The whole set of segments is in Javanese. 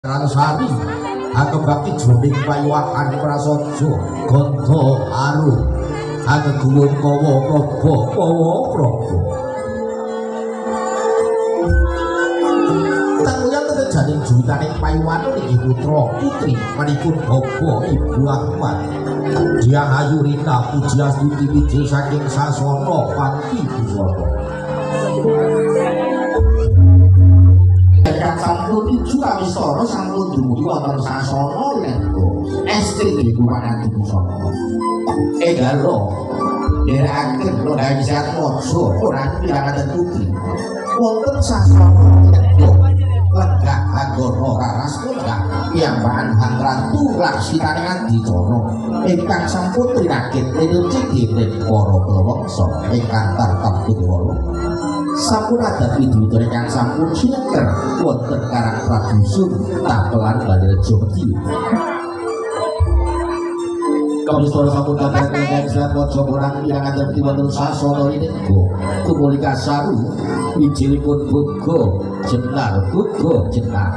Sari akebakti jroning payuwahan prasaja gandha arum ageguwun kawa praba kawa praba tanguyan tetejaning juwitaning payuwan inggih putra putri manipun bapa Ibu Ahmad Diah Ayu Rina Pujiastuti wijil saking sasana Panti Busana. Ingkang sampun tuju kawistara sampun dumugi wonten sasana lenggo estri niku panganti busana. Enggal nderekaken longgahan Satmojo ora pirangan putri wonten sasana lenggo lenggah anggana raras lenggah piyambakan hangratu laksitane adicara ingkang sampun trinagit linuci dening para prawangsa ingkang tartemtu kewala. Sampun adat widiwita ingkang sampun sineker wonten Karang Pradusun Tapelan Balerejo Madiun. Kawistara sampun kabar ingkang Satmojo kurang pirangan wonten sasana rinengga kumuli kasaru wijilipun boga jenar boga jenar.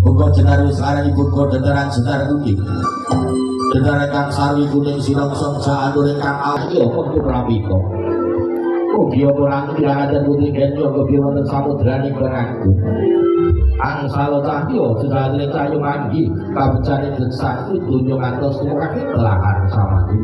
Boga jenar wis aran boga dadaran jenar kuning. Dadaran kang sarwi kuning sirong sangsa atur ingkang alya pengku prawika. Ugi ora pirangan putri genyo ugi wonten samudraning peragung. Angsala cahya sesaring cahya manggi kabecaning gesang donya ngantos tumrap belahan samadhi.